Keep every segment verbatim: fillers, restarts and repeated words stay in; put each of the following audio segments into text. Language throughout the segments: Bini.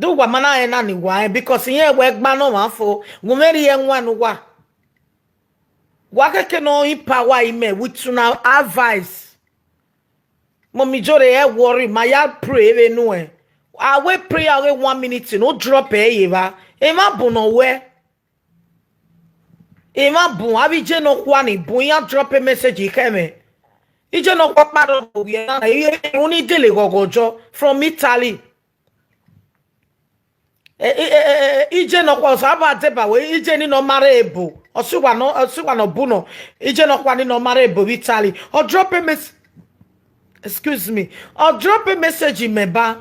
Do uwa ma na rẹn na ni uwa rẹn, because irẹn wẹ gba ne ọmwa fo, gu mwẹ rhie ẹwaẹn ne uwa. Wa khẹke ne ọ empower imẹ with una advice. Mummy Ijore, ẹ worry, ma ya pray vbe nuẹn. A wẹ prayer ọghe one minute ne u drop ẹre ye evba. Emwa bun ne ọ wẹ. Emwa bun, avbe iye nọkhua ni bun, iran drop message khẹ mwẹ. Iye nọkhua kpa rrọọ vbe ovbi ẹre na, irun ni dele ghọghọ jọ from Italy. Iye nọkhua, Osanobua deba wẹ iye ni ne ọ ma rre ebo, ọ si uwa nọ, ọ si uwa nọ bu nọ, iye nọkhua ni ne ọ ma rre ebo vbe Italy. Ọ drop message, excuse me, ọ drop message mẹ ba.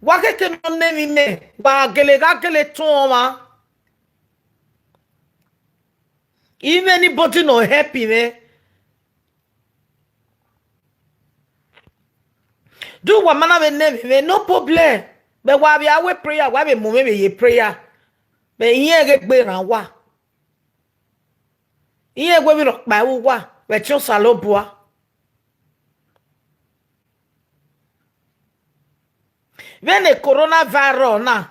Wa khẹke ne ọ nọ emwi mẹ, wa gele gha gele tọn ọmwa. Even anybody ne ọ help mwẹ. Do uwa ma na vbe nọ emwi mwẹ, no problem. Vbe wa vbe a wẹ prayer, wa vbe mu mwẹ vbe ye prayer. Vbe irẹn ghe gbe rran uwa. Irẹn wẹ vbe rhọkpa ẹvbo uwa, vbe ẹtin Osanobua. Vbene coronavirus na,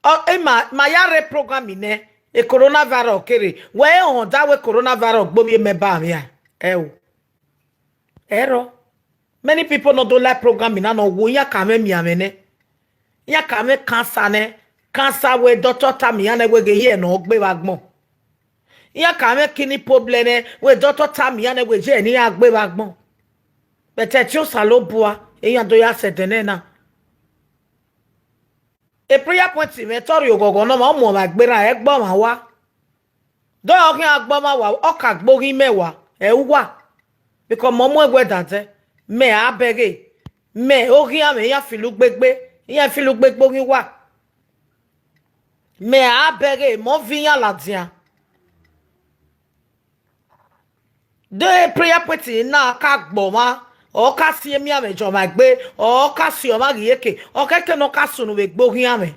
ọ, ima, ma ya rre program nẹ, coronavirus kere, wẹ e họn da wẹ coronavirus gbe ovbi mẹ ba mwẹ a? Ẹo. Ẹrọ. Many people no do like program na, ne ọ wo iran ka mwẹ mianmwẹ nẹ. Iran ka mwẹ cancer nẹ, cancer wẹ doctor tama iran nẹ wẹ ghe ye ne ọ gbe vbe agbọn. Iran ka mwẹ kidney problem nẹ, wẹ doctor tama iran nẹ wẹ ye ne iran gbe vbe agbọn. But ẹtin Osanobua, iran do ya sẹ ẹdẹ nẹ na. E prayer point mwẹ te ọ rhie oghọghọ ne ọmwa, ọ mu ọmwa egbe rran, ẹ gbe ọmwa wa. Do ọ khian gbe ọmwa wa, ọ ka gbe oghi mẹ wa, ẹ uwa. Because mẹ ọ mu ẹwẹ dadẹ, mẹ a bẹghe, mẹ oghian mwẹ iran filo ugbegbe, iran filo ugbegbe oghi uwa. Mẹ a bẹghe, mẹ ọ viọ iran ladian. De prayer point na ka gbe ọmwa, ọ ka si emianmwẹ jọ ọmwa egbe, ọ ka si ọmwa ghi eke, ọ kẹkẹ ne ọ ka sunu vbe egbe oghian mwẹ.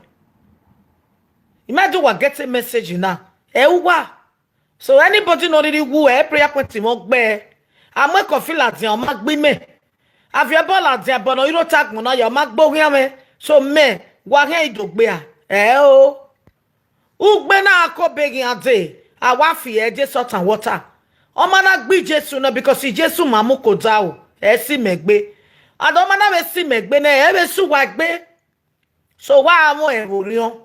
Imagine wa get a message na, ẹ uwa. So anybody ne ọ rhirhi wu ẹ prayer point mwẹ ọ gbe, a mu ẹkọ fi ladian, ọ ma gbe imẹ. A viọ ẹbọ ladian, ẹbọ ne ọ i rre otọ agbọn na ya, ọ ma gbe oghian mwẹ. So mẹ, wa khian i do gbe a? Ẹ o. Ugbe na ko be ghian dee, a wa fi ẹre de salt and water. Ọ ma na gbe Jesu nọ, because Jesu ma mu ke odaro, ẹ si mẹ egbe. And ọ ma na vbe si mẹ egbe nẹ, ẹ vbe si uwa egbe. So wa mwẹ ẹre vbe orhiọn.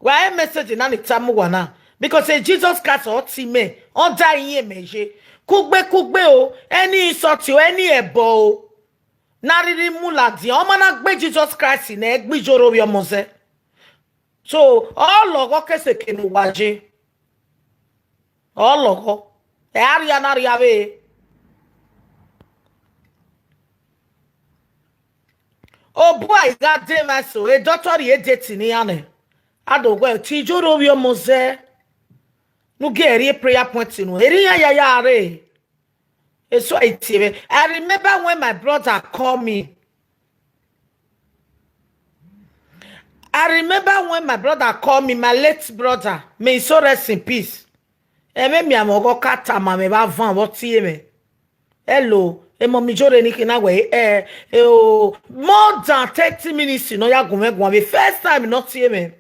Wa e message na ni tama uwa na, because Jesus Christ ọ tie mẹ, ọ da iyẹn mẹ ye. Kugbe kugbe o, any insult o, any ẹbọ o, ne a rhirhi mu ladian, ọ ma na gbe Jesus Christ nẹ, ẹ gbe Ijore ovbi ọmọ zẹ. So, ọ lọghọ ke sẹ eke ne uwa ye. Ọ lọghọ. Ẹ a rhia na rhia vbe. Obua i gha de emwa eso, e doctor rhie date ne iran nẹ. A do wẹ, te Ijore ovbi ọmọ zẹ, ne u gie rrie prayer point nu, erriọ iran ya ya rre. Eso a i tie mwẹ. I remember when my brother call me. I remember when my brother call me, my late brother, may his soul rest in peace. Ẹmwẹ mianmwẹ ọghọ ka tama mwẹ vbe avan vbe ọ tie mwẹ. Hello, emọ mi Ijore ni khin na wẹ, eh, eh, oh, more than thirty minutes ne ọ ya gu mwẹ guan vbe first time ne ọ tie mwẹ.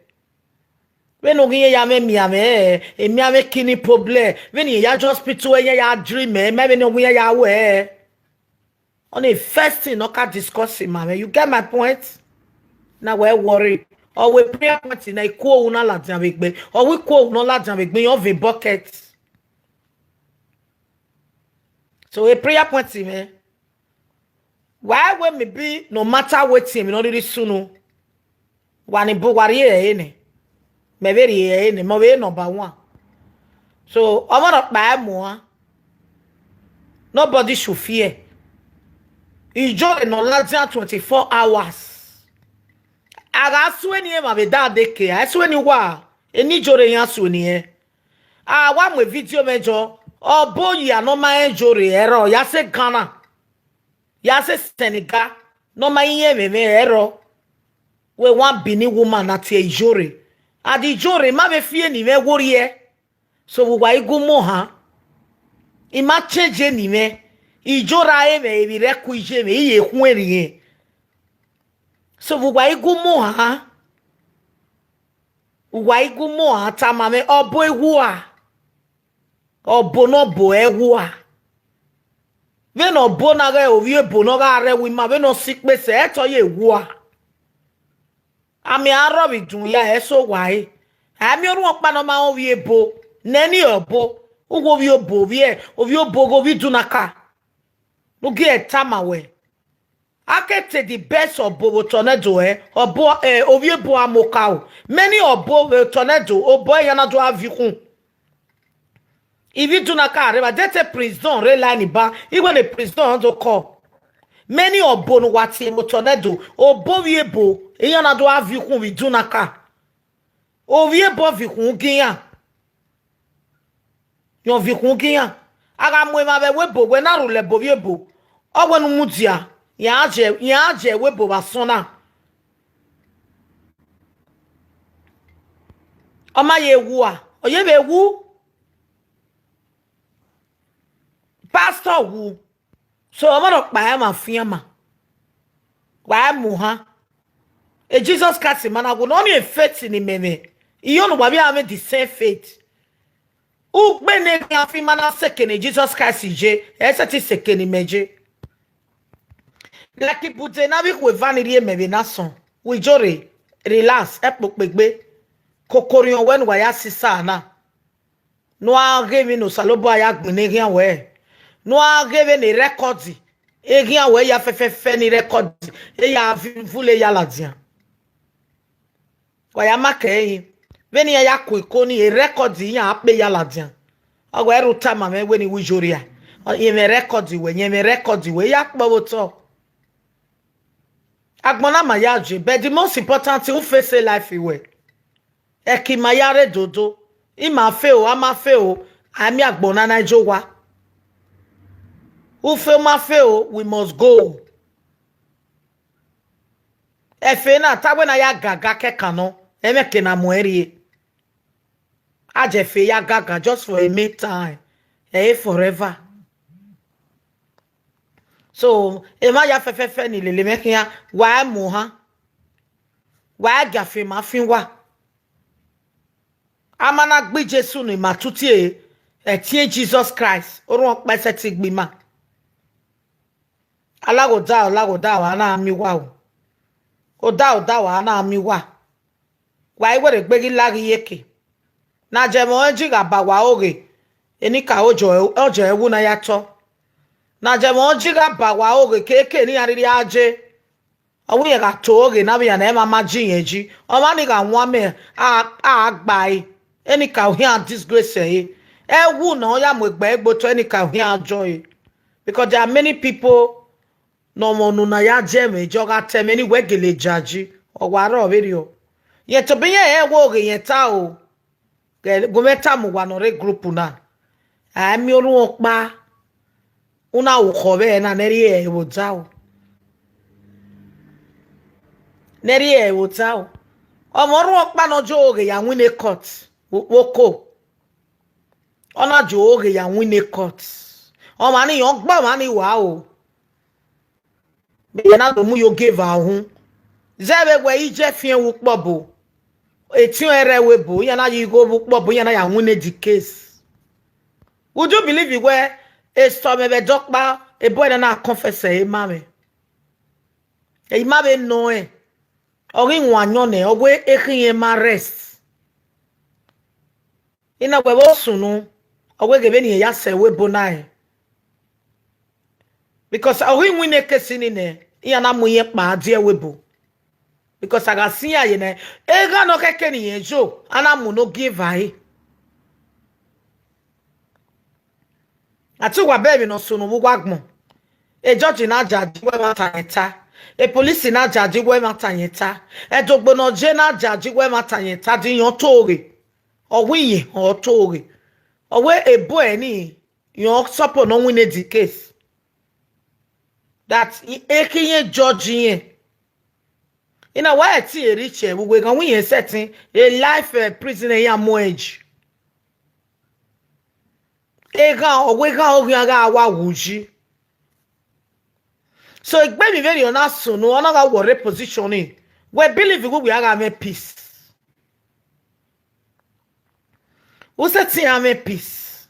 Vbene oghian ya mwẹ mianmwẹ, eh, emianmwẹ kidney problem, vbene irẹn ya je hospital, irẹn ya dream, eh, ma vbene oghian ya wẹ, eh. Ọni first thing ne ọ ka discuss ma mwẹ. You get my point? Na wẹ worry. Ọ wẹ prayer point na, I ku ohu na ladian vbe egbe. Ọ wẹ I ku ohu na ladian vbe egbe, irẹn ọ vbe bucket. So, a prayer point mwẹ. Wa wẹ maybe no matter wetin, emwi ne ọ rhirhi sunu. Wa ni bu, wa rhie ẹre nẹ. Mẹ vbe rhie ẹre nẹ, mẹ ọ vbe number one. So, ọmọ nọ kpa mu a. Nobody should fear. Ijore nọ ladian twenty-four hours. A gha suẹn ni emwa vbe da deke, a suẹn ni wa, eni Ijore iran suẹn ni ẹn. A wa mu video mwẹ jọ, ọ bo ya ne ọ ma rẹn Ijore ẹrọ, ya sẹ Ghana, ya sẹ Senegal, ne ọ ma rẹn ẹmwẹ mwẹ ẹrọ. Wẹ one Benin woman na tie Ijore. And Ijore ma vbe fi eni mwẹ wo rriẹ. So vbe uwa i gu mu ohan, I ma change eni mwẹ, Ijorra ẹre mwẹ, emwi rre ẹko iye mwẹ, I ye khuẹnrhiẹn. So vbe uwa i gu mu han, uwa i gu mu han tama mwẹ, ọbo i wua, ọbo ne ọbo ẹ wua. Vbene ọbo na ghẹ ovbi ebo ne ọ gha rre ẹvbo ima, vbene ọ si ikpe sẹ, ẹtọ ye wua. Amẹ a rrọọ vbe idun ya, ẹ so wa re. A miẹn orhuọn ọkpa ne ọ ma rẹn ovbi ebo, nẹ ni ọbo, uwu ovbi obo, ovbi, ovbi obo ghe ovbi idunaka. Ne u gie tama wẹ, a ke te the best ọbo vbe otọ ne Ẹdo ẹ, ọbo, eh, ovbi ebo a mu okaro. Many ọbo vbe otọ ne Ẹdo, obọ iran na do a viọ ikhun. Ivbi idunaka rre evba, de te prison rre line ba, iwẹ ne prison do kọ. Many ọbo ne uwa tie vbe otọ ne Ẹdo, obọ ovbi ebo, iran na do a viọ ikhun vbe idunaka. Ovbi ebo viọ ikhun gie iran. Rẹn viọ ikhun gie iran. A gha mu emwa vbe ẹvbo ebo, wẹ na rhulẹ ebo ovbi ebo. Ọ wẹ ne u mudia, iran je, iran je ẹvbo ebo vbe asọn na. Ọ ma ye wua, ọ ye vbe wu. Pastor wu. So, ọmwa nọkpa ẹmwẹ afianma. Wa mu han. E Jesus Christ ma na wu, ne ọ ni faith ne imẹ mwẹ. Iyo ne uwa vbe mwẹ the same faith. Ugbẹn ne khian fi ma na seke ne Jesus Christ ye, ẹ i sẹtin seke ne imẹ ye. Like ibude ne avbe ikhuo eva ni rhie mẹ vbe na sọn, wi Ijorre, relax, ẹkpokpegbe, koko orhiọn wẹ ne uwa ya sẹ isa na. Ne uwa ghe emwi ne Osanobua ya gbinna eghian wẹ, ne uwa ghe vbene record eghian wẹ ya fẹfẹfẹ ni record, e ya vi-, vule ya ladian. Wa ya ma kẹ ẹre, vbene iran ya ku iko ni, e record iran a kpe ya ladian. Ọ wẹ rhu tama mwẹ wẹ ne I wu Ijorria, yẹn mwẹ record wẹ, yẹn mwẹ record wẹ, I ya kpọ vbe otọ. Agbọn na ma ya je, but the most important thing, u face life wẹ. Ẹki ma ya rre dodo, ima fe o, a ma fe o, a miẹn agbọn na na je owa. U fe, u ma fe o, we must go. Ẹfe na ta wẹ ne a ya gaga kẹkan nọ, ẹmwẹ ke na mu ẹn rrie. A je fe ya gaga just for a meantime, ẹ i re forever. So, emwa ya fẹfẹfẹ ni lele mwẹ khian, wa mu ohan. Wa gia fe ma fin wa. A ma na gbe Jesu ne ima tutie ẹtin Jesus Christ, orhuọn ọkpa i sẹtin gbe ima. Alaghodaro, alaghodaro, a na miẹn uwa o. Odaro, odaro, a na miẹn uwa. Wa i wẹ rhe egbe ghi la ghi ye eke. Ne ajẹmwẹ ọnrẹn ji gha ba wa oghe, enikaro jọ, ọ jọ ẹwu na ya tọ. Ne ajẹmwẹ ọnrẹn ji gha ba wa oghe keke ne iran rhirhi a je. Ọ wẹ irẹn gha to oghe ne avbe iran ne ẹ ma ma ji irẹn ji. Ọmwa ni gha wan amẹ, a, a gba ẹre. Enikaro khian disgrace ẹre. Ẹwu ne ọ ya mu egbe ẹre gbe otọ, enikaro khian jọ ẹre. Because there are many people ne ọmwa unu na ya je ẹmwẹ, jọ gha ta ẹmwẹ ne wẹ gele jaji, ọ wa rrọọ vberriọ. Rẹn tobọ irẹn rẹn wẹ oghe irẹn ta o. Gu mwẹ tama uwa ne ọ rre group na, a i miẹn orhuọn ọkpa, u na ru khọ vbe ẹre na, ne ẹ rhie ẹre vbe odaro. Ne ẹ rhie ẹre vbe odaro. Ọmwa orhuọn ọkpa ne ọ jọ oghe ya winna court, ukpoko. Ọ na jọ oghe ya winna court. Ọmwa ni, ọ gbe ọmwa ni wa o. Iran na do mu ye ogieva uhunmwu. Zẹ vbe wẹ iye fian vbe ukpọbo, etiọnrẹn rre ẹvbo ebo, iran na ya igho vbe ukpọbo, iran na ya winna the case. Would you believe wẹ esọmẹ vbe ẹdọkpa, ebo ẹre na confess ẹre ma mwẹ? Ẹ i ma vbe nọ rẹn, ọ ghi wan ayọn nẹ, ọ wẹ ekhian ma rest. I na wẹ vbe ọ sunu, ọ wẹ ghe vbene irẹn ya sẹ ẹvbo ebo na rẹn. Because ọ ghi winna case ni nẹ, iran na mu irẹn kpa die ẹvbo ebo. Because a gha sẹ iran ye nẹ, eghan ne ọ khẹke ne irẹn yo, a na mu ne ogieva ẹre. A te uwa bẹghe emwi ne ọ sunu vbe uwu agbọn. E judge na jaji wẹ ẹmwata yẹn ta. E police na jaji wẹ ẹmwata yẹn ta. Ẹdogbo ne ọ je na jaji wẹ ẹmwata yẹn ta, de irẹn ọ to ghe? Ọ wẹ irẹn ọ to ghe? Ọ wẹ ebo ẹre ni, irẹn ọ suppose ne ọ winna the case. That ekhian judge irẹn. I na wẹ ẹtin e rhie che vbe uwu eghan, wẹ irẹn sẹtin, e life, eh, prison iran mu ẹn ji. Eghan, ọ wẹ eghan oghian gha wa wu yi. So egbe emwi vberriọ na sunu, ọ na gha worry position ni. Wẹ believe wẹ uwẹ a gha mwẹ peace. U sẹtin a mwẹ peace.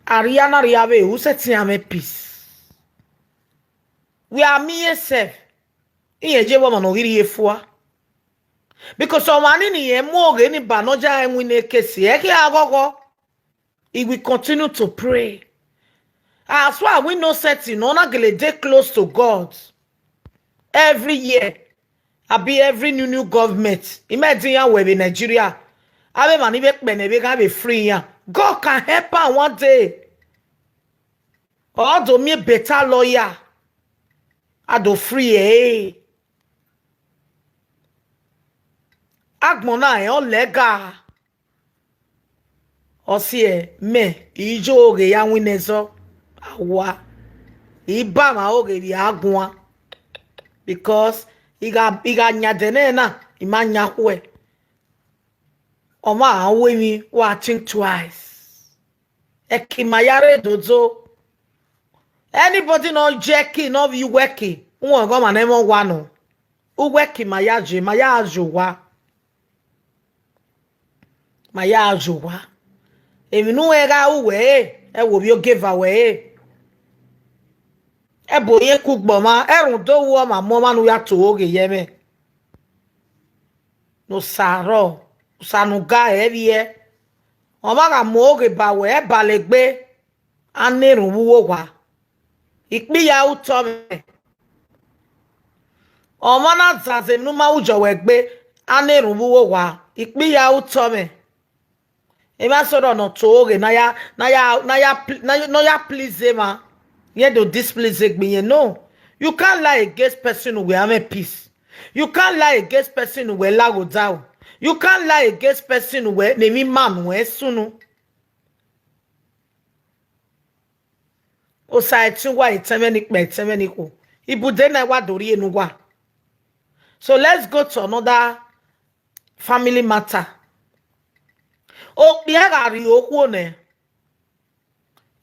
Arria na rria vbe, u sẹtin a mwẹ peace. Wẹ a miẹn sef, irẹn ye vbe ọmwa ne ọ ghi rhie fua. Because ọmwa ni ne irẹn mu oghe ni ba ne ọ ya rẹn winna ekesi, ẹ i khian ghọghọ. He will continue to pray. As far as we know, sẹtin ne ọ na gele dey close to God. Every year, abi every new new government, imagine iran wẹ vbe Nigeria, avbe emwa ni vbe kpẹnẹ vbe gha vbe free iran. God can help am one day. Ọ do miẹn better lawyer, a do free ẹre. Agbọn na rẹn ọ lẹga. Ọ siẹ mẹ, I yo oghe ya winna ẹzọ, a wa. I ba emwa oghe vbe a guan. Because I gha, I gha yan ẹdẹ nẹ na, I ma yan khuẹ. Ọmwa a ru emwi, wa think twice. Ẹki ma ya rre dodo. Anybody ne ọ ye ẹki, ne ọ vbe uwu ẹki, uwẹ ọghe ọmwa ne ẹmwẹ owa nọ. Uwu ẹki ma ya ye, ma ya ye owa. Ma ya ye owa. Emwi ne uwẹ gha ru wẹ re, ẹ wo vbe ogieva wẹ re. Ẹbo irẹn kugbe ọmwa, ẹ rhunmwuda owa ọmwa mu ọmwa ne u ya to oghe ye ẹmwẹ. Ne Osa rrọọ, Osa ne u ga ẹre vbiẹ. Ọmwa gha mu oghe ba wẹ, ẹ bale egbe, a na erhunmwu uwu owa. Ikpia ru otọ mwẹ. Ọmwa na zaza emwi ne u ma ru jọ wẹ egbe, a na erhunmwu uwu owa. Ikpia ru otọ mwẹ. Emwa sọrọ ne ọ to oghe ne a ya, ne a ya, ne a ya pl-, ne a ya, ne ọ ya please emwa, irẹn do displease egbe irẹn. No, you can't lie against person ne uwẹ a mwẹ peace. You can't lie against person ne uwẹ la gho odaro. You can't lie against person ne uwẹ ne emwi ma ne uwẹ sunu. Osa ẹtin uwa, etẹn mwẹ ne ikpia, etẹn mwẹ ne ikhuo. Ibude na wa do rhie ne uwa. So let's go to another family matter. Okpia gha rhie okhuo nẹ,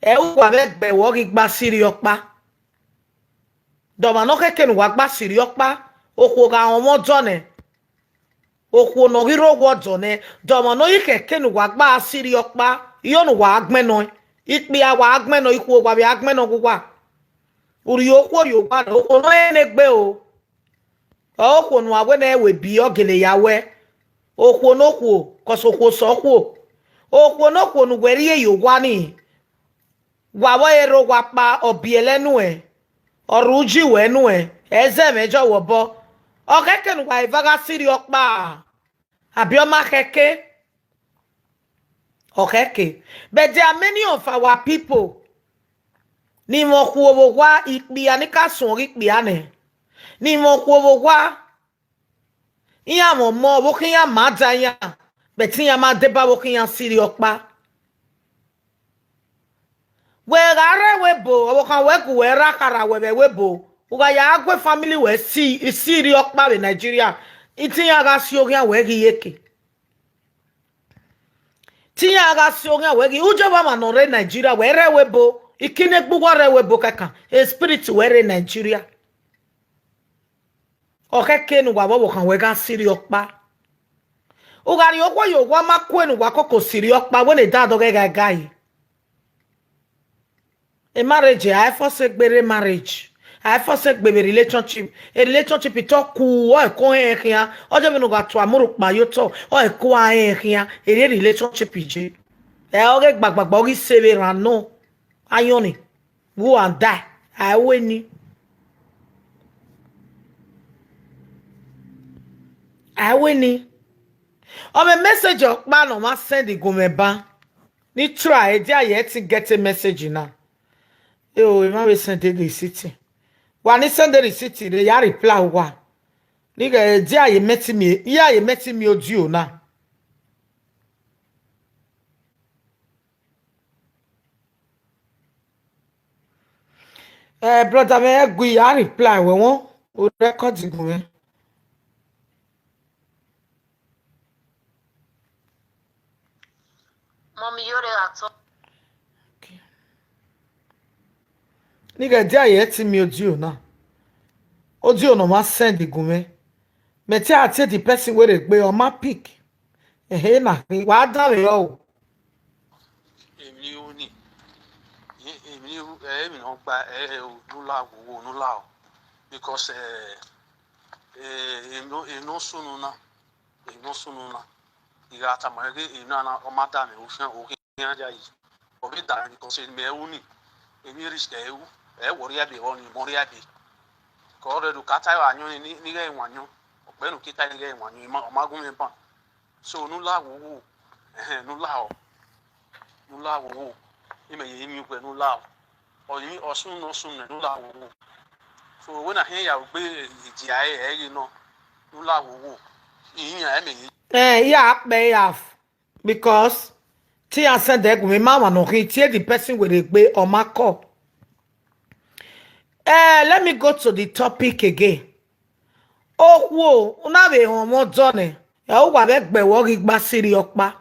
ẹ i uwa vbe ẹgbẹe wẹ ọ ghi gba sirri ọkpa. De ọmwa ne ọ khẹke ne uwa gba sirri ọkpa, okhuo gha rọnmwẹ ọdọ nẹ. Okhuo ne ọ ghi rre owa ọdọ nẹ, de ọmwa ne ọ ghi khẹke ne uwa gba sirri ọkpa, iyo ne uwa gbẹnnọ, ikpia wa gbẹnnọ, ikhuo wa vbe a gbẹnnọ ghe uwa. U rhie okhuo ye owa nẹ, okhuo ne ọ rẹn egbe o. Ọ okhuo ne uwa wẹ ne ẹ wẹ ebi ọ gele ya wẹ. Okhuo ne okhuo, cos okhuo sẹ okhuo. Okhuo ne okhuo ne uwẹ rhie ye owa ni, wa vbe ọre rre owa ọkpa, ọ biẹlẹ nuẹn, ọ rre uji wẹ nuẹn, ẹ zẹ mwẹ jọ wẹ obọ. Ọ khẹke ne uwa eva gha sirri ọkpa, abi ọ ma khẹke? Ọ khẹke. But there are many of our people ni mwẹ okhuo vbe owa, ikpia ni ka suẹn ọghe ikpia nẹ. Ni mwẹ okhuo vbe owa, iran mwẹ ọmọ, ọvbokhan iran ma da iran, but iran ma deba ọvbokhan iran sirri ọkpa. Wẹ gha rre ẹvbo ebo, ọvbokhan wẹ gu wẹ rra kharha wẹ vbe ẹvbo ebo, u gha ya gu family wẹ si, sirri ọkpa vbe Nigeria, te iran gha si oghian wẹ ghi yeke. Te iran gha si oghian wẹ ghi, u jẹ ọmwa ne ọ rre Nigeria, wẹ rre ẹvbo ebo, ikinnegbe uwa rre ẹvbo ebo kẹkan, spirit wẹ rre Nigeria. Ọ khẹke ne uwa vbe ọvbokhan wẹ gha sirri ọkpa. U gha rhie okhuo ye owa, ma kue ne uwa koko sirri ọkpa, wẹ ne da dọghẹ gha ga yi. A marriage, a i force egbe rre marriage. A i force egbe vbe relationship. A relationship te ọ ku, ọ i ko rẹn khian. Ọ jẹ vbene u gha tua amurhu kpa ye otọ, ọ i ko a rẹn khian. Erriọ relationship je. Ẹ ọghe gbagbagba ọ ghi se vbe rran nọ. Ayọn ni, go and die. A i ru eni. A i ru eni. Ọ mwẹ message ọkpa ne ọ ma send gun mwẹ ba. Ne I try, ẹdia ye ẹtin get a message na. Eo, emwa vbe send receipt. Wa ni send receipt rre, ya reply uwa. Nighẹ ẹdia ye mẹ te miẹn, ya ye mẹ te miẹn audio na. Eh, brother mwẹ, ẹ gui, ya reply wẹ wọn, o record gun mwẹ. Mummy, you dey at all? Okay. Nighẹ ẹdia ye ẹtin miẹn audio na. Audio ne ọ ma send gun mwẹ. Mẹ te a tie the person wẹ rre egbe, ọ ma pick. Ehe na khin, wa danmwehọ o. Emwi ne I ru ni, emwi ne I ru, ẹ, emwi ne ọ gba, ẹ, ẹ, ne u la wo, ne u la o. Because, ẹ, ẹ, emwi ne ọ sunu na, emwi ne ọ sunu na, I gha tama ẹre ghe emwi na na, ọ ma danmwehọ, okhian, okhian. Iran ya yi. Ọ vbe da because emwi ẹ ru ni, emwi risk ẹ ru, ẹ wọ rhie ẹbe vbọ ni, mọ rhie ẹbe. Kọ rẹ do ka ta ẹre ayọn ni, ni ghẹ wan ayọn. Ọkpẹ ne u ke ta ni ghẹ wan ayọn, ọ ma gun mwẹ ban. So, ne u la wo wo, ẹhẹn, ne u la o, ne u la wo wo. Imẹ ye miẹn uwẹ ne u la o. Ọ yi ọsun ne ọ sun nẹ, ne u la wo wo. So, wẹ na khian ya gbe edia ẹre, ẹ ghe nọ, ne u la wo wo. Iran ẹ mẹ ye. Ẹ, ya kpẹ ya. Because te iran send ẹre gun mwẹ, ma wan ne ọ khin, tie the person wẹ rre egbe, ọ ma call. Eh, let me go to the topic again. Okhuo, u na vbe họn mwẹ ọdọ nẹ, ẹ, uwa vbe gbe ẹvbo ghi gba sirri ọkpa.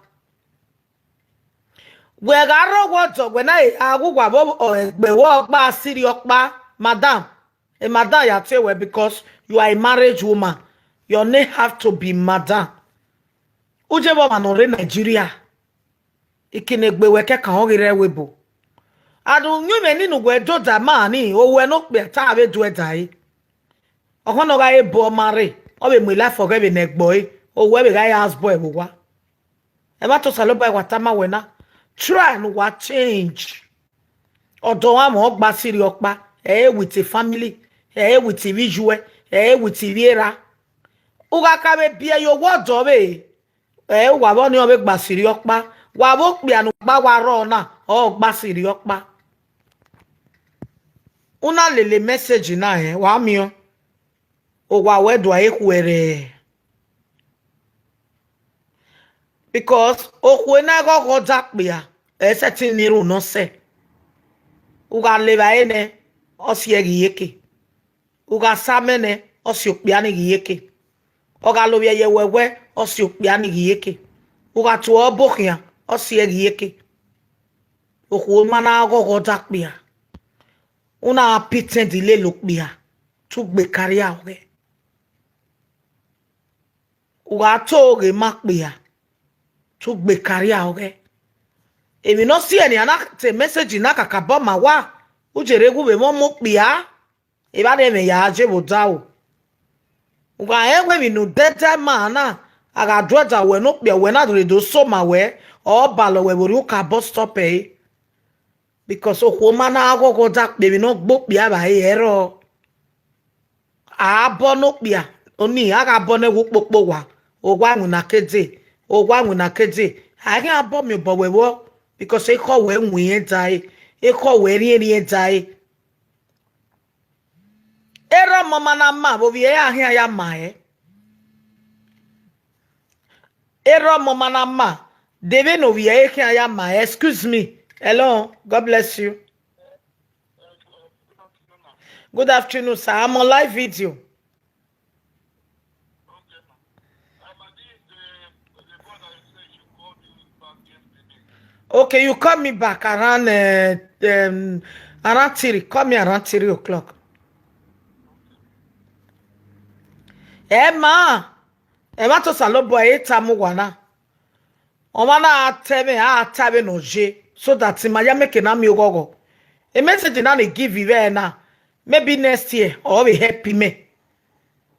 Wẹ gha rre owa ọdọ, wẹ na gha ghe uwa vbe gbe ẹvbo gba sirri ọkpa, madam. A madam ya tie wẹ because you are a married woman. Your name have to be madam. U je vbe ọmwa ne ọ rre Nigeria, ikinnegbe wẹ kẹkan ọ ghi rre ẹvbo ebo. And uyinmwẹ ni ne uwẹ do da ma ni, owẹ ne okpia ta vbe do ẹdae. Ọkhọn ne ọ gha re ebo ọma rre, ọ vbe mu life ọghẹ vbe ne ẹgbọ ẹre, owẹ vbe gha re house boy vbe owa. Ẹmwata Osanobua wa tama wẹ na, try ne uwa change. Ọdọ ọmwa mwẹ ọ gba sirri ọkpa, ẹ i re with family, ẹ i re with ivbi iyuẹ, ẹ i re with ivbi erha. U gha ka vbe biẹ ye owa ọdọ vbe, ẹ, uwa vbe ọnii ọ vbe gba sirri ọkpa, wa vbe okpia ne u gba wa rrọọ na, ọ gba sirri ọkpa. U na lele message na rẹn, wa miẹn ọẹn, owa wẹ do a re khuẹrhẹ. Because okhuo na ghọghọ da kpia, ẹ i sẹtin miẹn erhunmwu ne ọ sẹ. U gha le evbare nẹ, ọ si ẹe ghi yeke. U gha sa amẹ nẹ, ọ si okpia ni ghi yeke. Ọ gha lovbiẹ ye ẹwẹwẹ, ọ si okpia ni ghi yeke. U gha tuẹ ọbo khian, ọ si ẹe ghi yeke. Okhuo ma na ghọghọ da kpia. U na pretend lele okpia, te u gbe career ọghẹ. U gha to ghe ma kpia, te u gbe career ọghẹ. Emwi ne ọ si ẹre nian na te message na kakabọ ma wa, u je rre ghe u vbe mwẹ ọmọ okpia. Evba rre mwẹ ya je vbe odaro. U gha rẹn wẹ emwi ne u dẹdẹ ma na, a gha do ẹdẹ wẹ ne okpia wẹ na rre do so ma wẹ, ọ balọ wẹ vbe orhiọn ka bus stop ẹre. Because okhuo ma na ghọghọ da kpia emwi ne ọ gbe okpia vbe ẹre rrọọ. A bọ ne okpia, ọnii, a gha bọ ne ẹvbo ukpokpo owa, owa iwinna ke dee, owa iwinna ke dee. A i khian bọ miẹn obọ wẹ vbọ, because ekhọe wẹ winna ẹdẹ ẹre, ekhọe wẹ rhiẹnrhiẹn ẹdẹ ẹre. Erha ọmọ ma na ma vbe ovbi ẹre a khian ya ma ẹre. Erha ọmọ ma na ma, de vbene ovbi ẹre khian ya ma ẹre. Excuse me. Hello, God bless you. Good afternoon, sir. I'm on live video. Okay, you call me back around uh, um, around three. Call me around three o'clock. Ẹ ma, ẹ ma to Osanobua, ẹ tama uwa na. Ọmwa na a ta ẹmwẹ, a ta vbene ọ ye, so that ima ya make ne a miẹn oghọghọ. A message na ni give vbe na, maybe next year, ọ vbe help imẹ.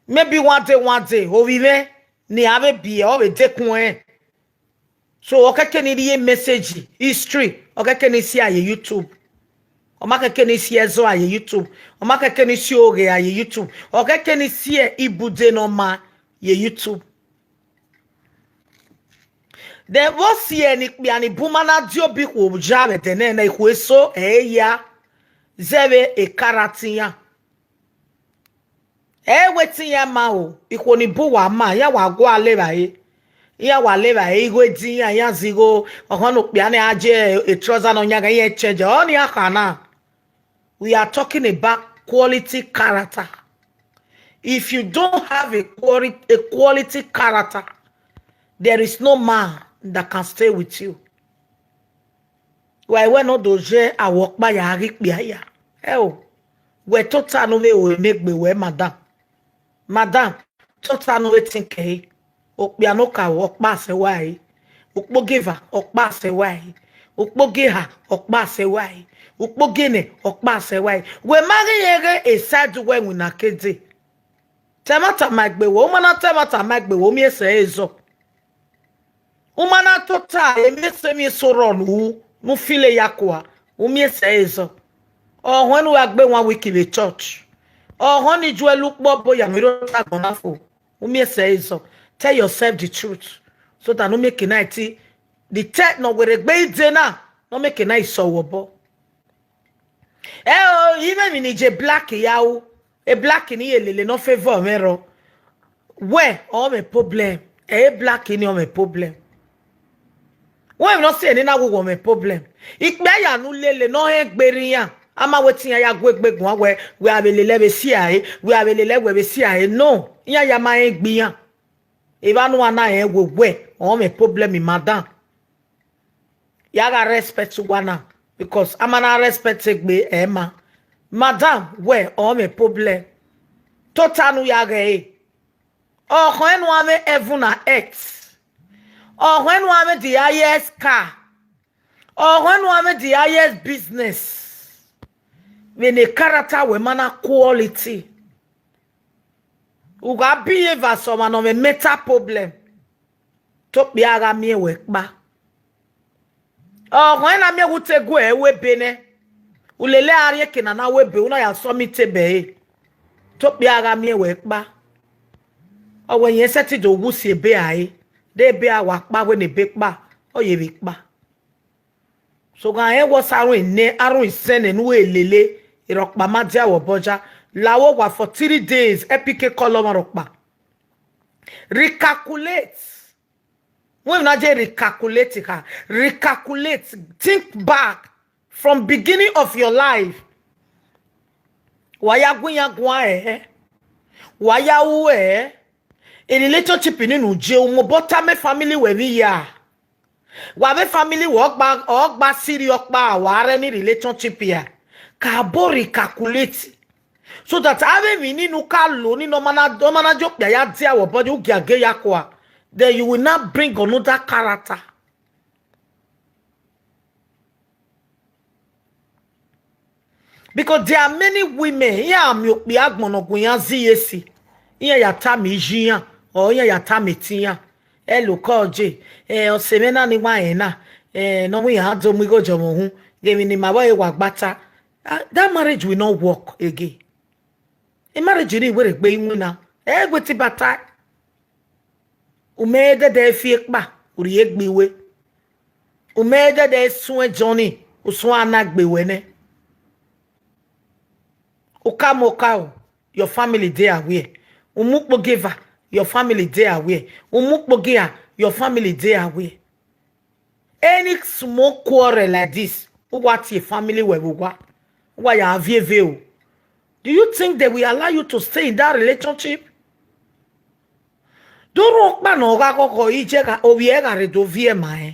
Maybe one day, one day, ovbi mwẹ ne a vbe biẹ, ọ vbe dekun ẹn. So, ọ kẹkẹ ni rhie message history, ọ kẹkẹ ni si a ye YouTube. Ọ ma kẹkẹ ni si ẹzọ a ye YouTube. Ọ ma kẹkẹ ni si oghe a ye YouTube. Ọ kẹkẹ ni si ibude ne ọ ma ye YouTube. Then vbe ọ si ẹre ne ikpia ni bun ma na die obọ ikhuo ya vbe ẹdẹ nẹ, ne ikhuo eso ẹ i ya zẹ vbe ekara te iran. Ẹ i wẹ te iran ma o, ikhuo ni bun wa ma, iran wa gua le evbare. Iran wa le evbare, igho edi iran, iran zẹ igho, ọhọn ne okpia nẹ a je e trouser ne ọ yan ghe iran change, ọ ni a kha na. We are talking about quality character. If you don't have a quality, a quality character, there is no man that can stay with you. Wa wẹ ne ọ do ye awẹ ọkpa ya ghi kpia ya. Ẹ o, wẹ tota ne u vbe ru emegbe wẹ, madam. Madam, tota ne u vbe think ẹre. Okpia ne okaro, ọ kpa sẹ wa ẹre. Ukpogieva, ọ kpa sẹ wa ẹre. Ukpogieha, ọ kpa sẹ wa ẹre. Ukpogienẹ, ọ kpa sẹ wa ẹre. Wẹ ma ghi rẹn ghe e side uwẹ winna kede. Te ẹmwata ma egbe wẹ, u ma na ta ẹmwata ma egbe wẹ, u miẹn sẹ ẹre zọ. U ma na tota emwi eso emwi eso rrọọ ne u, ne u feel ya kua, u miẹn sẹ ẹre zọ. Ọ họn ne u gha gbe one week vbe church. Ọ họn ne I ju ẹre ukpọ bo ya ne u rhie ota agbọn na fo, u miẹn sẹ ẹre zọ. Tell yourself the truth, so that ne u miẹn eke na i ti, the te ne ọ werriegbe i de na, ne ọ miẹn eke na i sẹ ọvbọ. Ẹ o, imẹ emwi ne I je black ya ru, e black ni ye lele ne ọ favor mwẹ rrọọ. Wẹ ọ mwẹ problem, ẹ e black ni ọ mwẹ problem. Wẹ emwi ne ọ si ẹre ne na wu wẹ ọ mwẹ problem. Ikpia ya ne u lele ne ọ rẹn gberra iran, a ma wẹ te iran ya gu egbe guan wẹ, wẹ a vbe lele ẹvbo sia ẹre, wẹ a vbe lele ẹvbo sia ẹre. No, iran ya ma rẹn gbe iran. Evba ne uwa na rẹn wẹ wẹ ọ mwẹ problem, madam. Ya gha respect uwa na, because a ma na respect egbe ẹre ma. Madam, wẹ ọ mwẹ problem. Tota ne u ya ghee. Ọ họn ne u mwẹ heaven and earth. Ọ họn ne u mwẹ the highest car. Ọ họn ne u mwẹ the highest business. Vbene character wẹ ma na quality, u gha behave as ọmwa ne ọ mwẹ mental problem. Te okpia gha miẹn wẹ kpa. Ọ họn na miẹn wẹ u te gu ẹre ru ebe nẹ. U lele a rrie eke na na ru ebe, u na ya submit ebe ẹre. Te okpia gha miẹn wẹ kpa. Ọ wẹ irẹn sẹtin do wu si ebe a re, de ebe a wa kpa, wẹ ne ebe kpa, ọ ye vbe kpa. Sokpan rẹn wẹ ọ sa rhun nẹ, a rhun isẹn nẹ ne u lele, erha ọkpa ma dia wẹ obọ ja. La vbe owa for three days, Epic call ọmwa rhọkpa. Recalculate. Wẹ na je recalculate kha, recalculate, think back from beginning of your life. Wa ya gu iran guan ẹre, wa ya ru ẹre. E relationship ni ne u je, u mobọ tama family wẹ vbe ya. Wa vbe family wẹ ọ gba, ọ gba siri ọkpa, wa rre ni relationship ya. Ka bo recalculate. So that avbe emwi ni ne u ka lo ni ne ọ ma na, ọ ma na je okpia ya dia wẹ obọ, u gia ge ya kua, then you will now bring another character. Because there are many women, iran miẹn okpia agbọn ne ọ gu iran zẹ iyesi, iran ya tama iye iran, or iran ya tama eti iran. Ẹ lo kọ je, ẹ, ọse mwẹ na ni wa rẹn na, ẹ, ne ọ wẹ iran do mu igho jọ mwẹ uhunmwu, ghe emwi ne ima vbe wa gba ta. Ah, that marriage will not work again. E marriage ni werriegbe iwinna, ẹ i wẹ te I ba tae. U mẹ dẹdẹ fi ekpa, u rhie egbe iwe. U mẹ dẹdẹ suẹn Johnny, u suẹn a na gbe wẹ nẹ. U ka mu okaro, your family dey aware. U mu ukpogieva, your family dey aware. U mu ukpogiera, your family dey aware. Any small quarrel like this, u wa tie family wẹ vbe owa, u wa ya viẹ eve o. Do you think they will allow you to stay in that relationship? Do rhunmwuda ọkpa ne ọ gha ghọghọ, iye gha, ovbi ẹre gha rre do viẹ ma rẹn.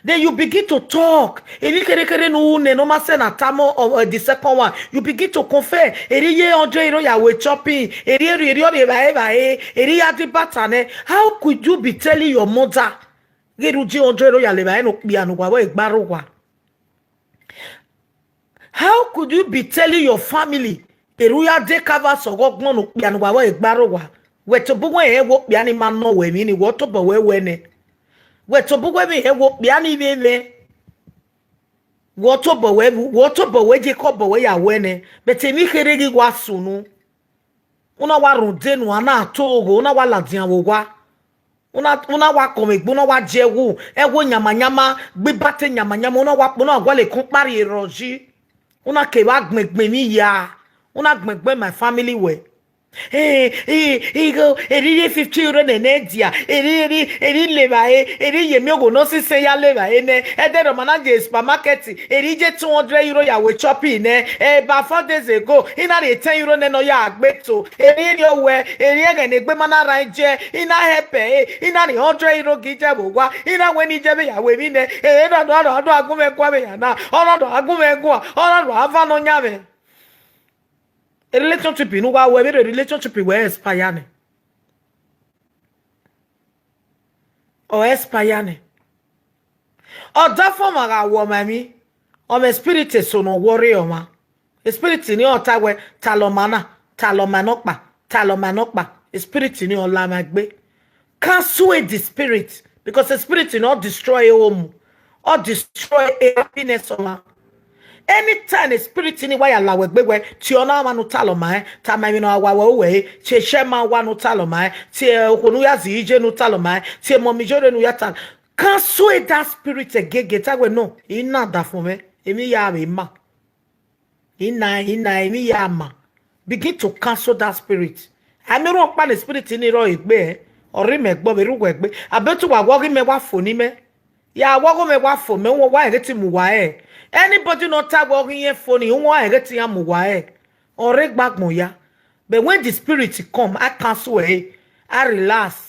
Then you begin to talk. Emwi kherhe kherhe ne u nẹ ne ọ ma sẹ na tama ọ, ọ, the second one. You begin to confess. Erha ye hundred euro ya ru shopping. Erha rhie, erha rhie evbare evbare. Erha ya di bata nẹ. How could you be telling your mother? Ghe erha u di hundred euro ya le evbare ne okpia ne uwa vbe gba rre owa. How could you be telling your family, erha u ya de kava sẹ ọghọgbọn ne okpia ne uwa vbe gba rre owa? Wẹ tobọ uwẹ rẹn wẹ okpia ni ma nọ wẹ emwi ni, wẹ tobọ wẹ wẹ nẹ. Wẹ tobọ uwẹ vbe rẹn wẹ okpia ni vbe mwẹ. Wẹ tobọ wẹ, wẹ tobọ wẹ je kobọ wẹ ya wẹ nẹ. But emwi kherhe ghi wa sunu. U na wa rhunmwuda unu, a na to ogho, u na wa ladian vbe owa. U na, u na wa kọmwẹ egbe, u na wa die ẹwu, ẹwu yamayama, gbe ibata yamayama, u na wa kpọ, u na wa gualọ ekun kpa rrie erhọ yi. U na kevbe agbẹngbẹn emwi ya, u na gbẹngbẹn my family wẹ. Eh, eh, igho, erha ye fifty euro nene dia, erha, erha, erha le evbare, erha ye miẹn ogho ne ọ sisẹ ya le evbare nẹ, ẹdẹrriọ ma na ye supermarket, erha ye two hundred euro ya ru shopping nẹ, eh, about four days ago, I na rhie ten euro nẹ ne ọ ya gbe to, erha rhie owẹ, erha ẹghẹ ne egbe ma na rran jẹ, I na help ẹre, I na rhie hundred euro gi jẹ vbe owa, I na wẹ ne I jẹ vbe ya ru emwi nẹ, erha do, do, do, do a gu mwẹ guan vbe ya na, ọ na do a gu mwẹ guan, ọ na do a van ne ọ yan mwẹ. Relationship ne uwa ru, vbe relationship wẹ expire nẹ. Ọ expire nẹ. Ọdafẹn ọmwa gha wọ ọmwa emwi, ọ mwẹ spirit eso ne ọ worry ọmwa. Spirit ni ọ ta wẹ, talọ ọmwa na, talọ ọmwa nọkpa, talọ ọmwa nọkpa. Spirit ni ọ la ọmwa egbe. Cancel the spirit, because the spirit ni ọ destroy home, ọ destroy happiness ọmwa. Anytime the spirit ni wa ya la wẹ egbe wẹ, tie ọna ọmwa ne u talọ ọmwa rẹn, tama emwi ne ọ wa wẹ uwẹ re, tie shema owa ne u talọ ọmwa rẹn, tie okhuo ne u ya zẹ iye ne u talọ ọmwa rẹn, tie mọmijore ne u ya talọ. Cancel that spirit egege, ta wẹ no, I na ọdafẹn mwẹ, emwi ya vbe ma. I na, I na, emwi ya ma. Begin to cancel that spirit. A miẹn orhunmwu ọkpa ne spirit ni rrọọ egbe, ọ rre imẹ ẹgbọ vbe rre uwẹ egbe. Abe te uwa wẹ ọghe imẹ wa fo ne imẹ. Ya wẹ ọghe mwẹ wa fo mẹ, uwẹ wa rẹn ghe te I mu uwa rẹn. Anybody ne ọ ta wẹ ọghe irẹn fo ne, uwẹ wa rẹn ghe te iran mu uwa rẹn. Ọ rre gbe agbọn ya. But when the spirit come, I cancel ẹre, I relax.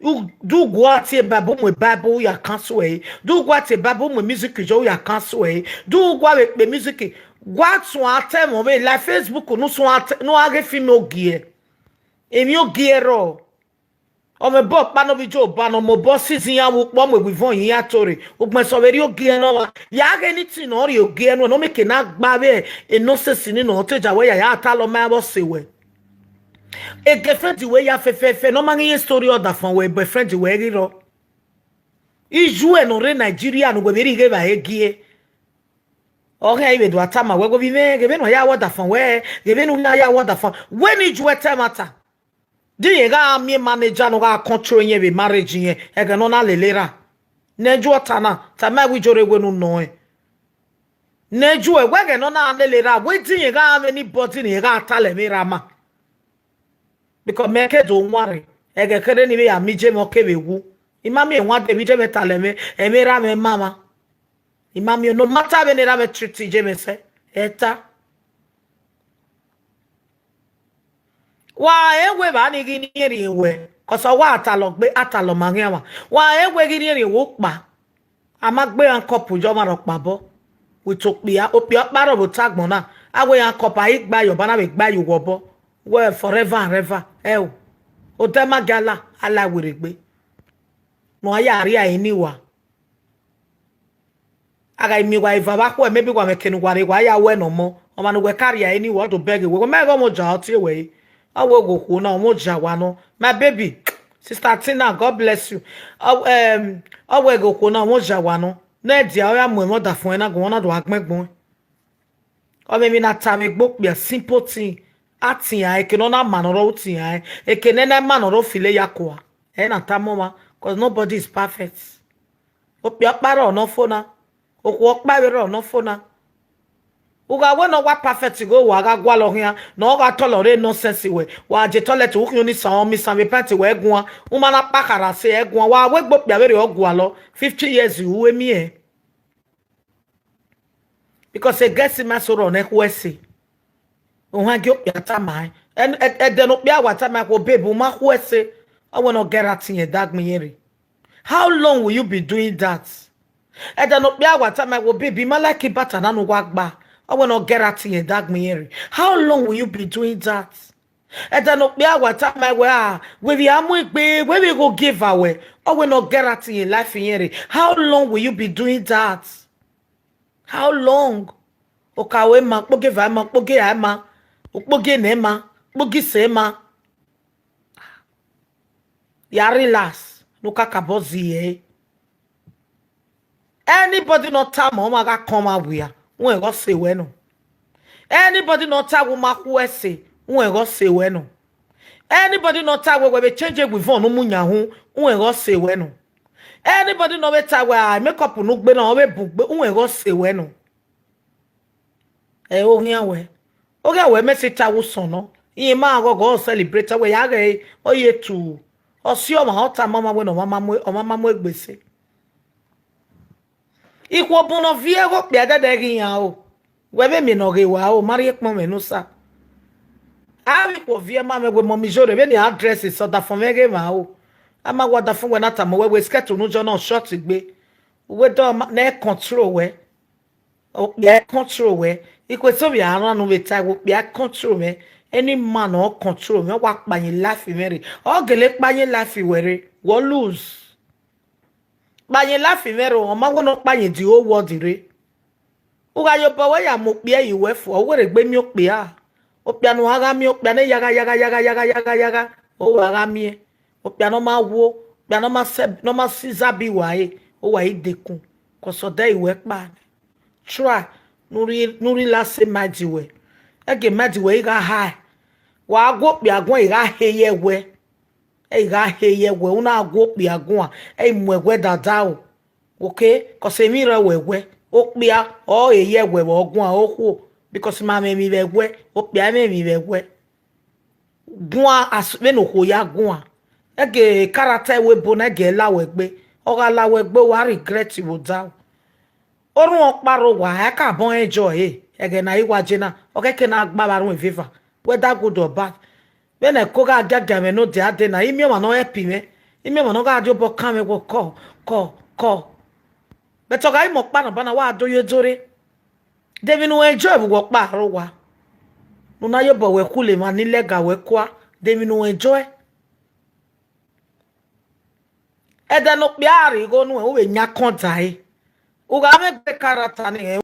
U, do u gua tie Bible mu Bible, u ya cancel ẹre. Do u gua tie Bible mu music jọ, u ya cancel ẹre. Do u gua vbe kpe music, gua suẹn atẹ ẹmwẹ vbe la Facebook ne u suẹn atẹ, ne u gha ghe film ogie. Emwi ogie rrọọ. Ọ mwẹ obọ ọkpa ne ọ vbe ijo ba ne ọ mobọ season iran vbe ukpọ, ọ mu ewivọn ye iran to rre. Ugbẹn sẹ vbe rrie ogie nọ mwa. Ya ghe anything ne ọ rrie ogie nuẹn, ne ọ mieke ne a gba vbe nonsense ni ne ọ te ja wẹ ya ya talọ ọmwa vbe ọse wẹ. E girlfriend wẹ ya fẹfẹfẹ, ne ọ ma ghi rẹn story ọdafẹn wẹ boyfriend wẹ ghi rrọọ. Iye uwẹ ne ọ rre Nigeria ne uwẹ vbe rhie ighe evbare gie. Ọ khian i vbe do a tama wẹ, wẹ vbe mwẹ, ghe vbene u ya wẹ ọdafẹn wẹ, ghe vbene u na ya wẹ ọdafẹn. Wẹ ne iye uwẹ ta ẹmwata. Di irẹn gha miẹn manager ne ọ gha control irẹn vbe marriage irẹn, ẹghẹ ne ọ na lele ra. Ne iye uwẹ ta na, tama wẹ iye ore wẹ ne u nọ rẹn. Ne iye uwẹ, wẹ ẹghẹ ne ọ na lele ra, wẹ di irẹn gha mwẹ anybody ne irẹn gha talọ ẹmwẹ erha ma. Because mẹ ke do wanrẹn, ẹghẹ kherhe ne I vbe ya miẹn iye mwẹ ọ kevbe wu. I ma miẹn ẹwaẹn de vbe iye mwẹ talọ ẹmwẹ, ẹmwẹ erha mwẹ ma mwa. I ma miẹn, no matter vbene erha mwẹ treat iye mwẹ sẹ, ẹ ta. Wa rẹn wẹ evba ni ghi rhiẹnrhiẹn wẹ, cause ọ wa talọ gbe, a talọ ma ghian mwa. Wa rẹn wẹ ghi rhiẹnrhiẹn wẹ ukpa. A ma gbe iran cup ye ọmwa rhọkpa obọ. With okpia, okpia ọkpa rrọọ vbe otọ agbọn na. A wẹ iran cup, a i gba ye ọba na vbe gba ye uwa obọ. Wẹ forever and ever, ẹ o. Odẹ ma gia la, a la werriegbe. Ne uwa ya rria ẹre ne uwa. A gha miẹn uwa eva vbe akhuẹ, maybe wa mwẹ eke ne uwa rre, wa ya wẹ ne ọmọ. Ọmwa ne uwẹ ka rria ẹre ne uwa, ọ do bẹghe wẹ, wẹ ma ghe ọmọ ja ọ tie wẹ re. Ọ wẹ ghe okhuo na, ọmọ ja wa nọ. My baby, Sister Tina, God bless you. Ọ, em, ọ wẹ ghe okhuo na, ọmọ ja wa nọ. Ne ẹdia ọ ya mu ẹmwẹ ọdafẹn na gu, ọ na do gha gbẹn gbẹn. Ọ mwẹ emwi na ta vbe egbe okpia, simple thing. A tian, eke ne ọ na ma ne ọ rrọọ, u tian, eke ne ẹ na ma ne ọ rrọọ, file ya kua. Ẹ na tama ọmwa, cause nobody is perfect. Okpia ọkpa rrọọ ne ọ fo na, okhuo ọkpa vbe rrọọ ne ọ fo na. U gha wẹ ne ọ wa perfect ghe uwa gha gualọ khian, ne ọ gha tọlọ rre nonsense wẹ, wa je toilet, u khian ni san, ọ misan vbe pant wẹ guan, u ma na kpa khara se ẹ guan, wa wẹ egbe okpia vberriọ gualọ, fifty years u ru emiẹn. Because egesi ma so rrọọ ne khuẹse. Ohan gie okpia tama ẹn, ẹ-, ẹ-, ẹdẹ ne okpia wa tama ẹn, wẹ babe, u ma khuẹse. Ọ wẹ ne ọ gẹra tiẹn dagbọn irẹn rre. How long will you be doing that? Ẹdẹ ne okpia wa tama ẹn, wẹ babe, I ma like ibata na ne uwa gba. Ọ wẹ ne ọ gẹra tiẹn dagbọn irẹn rre. How long will you be doing that? Ẹdẹ ne okpia wa tama ẹn wẹ, a, wẹ vbe a mu egbe, wẹ vbe ghe ogieva wẹ. Ọ wẹ ne ọ gẹra tiẹn life irẹn rre. How long will you be doing that? How long? Okaro ima, okpogieva ima, okpogieya ima, okpogienẹ ima, okpogiise ima. Ya relax, ne u kakabọ zẹ ẹre. Anybody ne ọ tama ọmwa gha kọn ọmwa wia, uẹn ghe ọse wẹ nọ. Anybody ne ọ ta wẹ u ma khuẹse, uẹn ghe ọse wẹ nọ. Anybody ne ọ ta wẹ wẹ vbe change ewivọn ne u mu yan uhunmwu, uẹn ghe ọse wẹ nọ. Anybody ne ọ vbe ta wẹ, a, makeup ne u gbe na, ọ vbe bun gbe, uẹn ghe ọse wẹ nọ. Ẹ, oghian wẹ. Oghian wẹ, mẹ si ta wẹ usọn nọ. Irẹn ma ghọghọ, ọ celebrate, wẹ ya ghẹ, ọ ye tu. Ọ si ọmwa, ọ tama ọmwa wẹ ne ọmwa ma mu, ọmwa ma mu egbe sẹ. Ikhuo bun ne ọ viẹ ghe okpia ẹdẹdẹ ghi yan o. Wẹ vbe miẹn ne ọ ghe wa o, ma rhie kpọnmwẹ ne u sa. Avbe ikhuo viẹ ma mwẹ wẹ mọmijore, vbene a dress sẹ ọdafẹn mwẹ ghe emwa o. A ma wẹ ọdafẹn wẹ na tama wẹ wẹ skirt unu jọ na short gbe. Uwẹ dọ ma, ne control wẹ. Okpia control wẹ. Ikhuo eso vbe a rran ne u vbe tae wẹ okpia control mwẹ. Any man ọ control mwẹ, ọ wa kpa ye life mwẹ rre. Ọ gele kpa ye life wẹ rre, wẹ ọ lose. Kpa ye life mwẹ rre, ọ ma wẹ ne ọ kpa ye the whole world rre. U gha ye obọ wẹ ya mu okpia ye uwẹ fua, u wẹ rhe gbe miẹn okpia. Okpia ne u gha miẹn, okpia ne yagha yagha yagha yagha yagha yagha, u wa gha miẹn. Okpia ne ọ ma wo, okpia ne ọ ma sẹ, ne ọ ma si izabi wa re, u wa i dekun, cos ọ dẹ i wẹ kpa. Try ne u rhi, ne u rhi la sẹ mind wẹ. Ẹgie mind wẹ i gha hae. Wa gu okpia guan, i gha he ye ẹwẹ. Ẹ i gha he ye ẹwẹ, u na gu okpia guan, ẹ i mu ẹwẹ dada o. Okay, cos emwi rre wẹ ẹwẹ, okpia ọ he ye ẹwẹ vbe ọ guan okhuo, because ma mwẹ emwi vbe ẹwẹ, okpia i mwẹ emwi vbe ẹwẹ. Guan as vbene okhuo ya guan. Ẹgie character ẹvbo ebo na, ẹgie la wẹ gbe. Ọ gha la wẹ gbe, wa regret vbe odaro. Orhunmwu ọkpa rre owa, a ka bọ enjoy ẹre. Ẹghẹ ne a i wa je na, ọ khẹke ne a gba vbe arhuẹn eveva, whether good or bad. Vbene ẹko gha giagia mwẹ ne odẹ a dee na, imiọmwa ne ọ help mwẹ, imiọmwa ne ọ gha rhie obọ kan mwẹ wẹ kọ, kọ, kọ. But ọ gha i mẹ ọkpa na banna, wa do ye do rre. De emwi ne u enjoy vbe uwu ọkpa rre owa, ne u na ye obọ wẹ khule emwa ni lẹga wẹ kua, de emwi ne u enjoy? Ẹdẹ ne okpia rre igho nuẹn, u vbe yan akọn da ẹre. U gha mwẹ egbe character ni,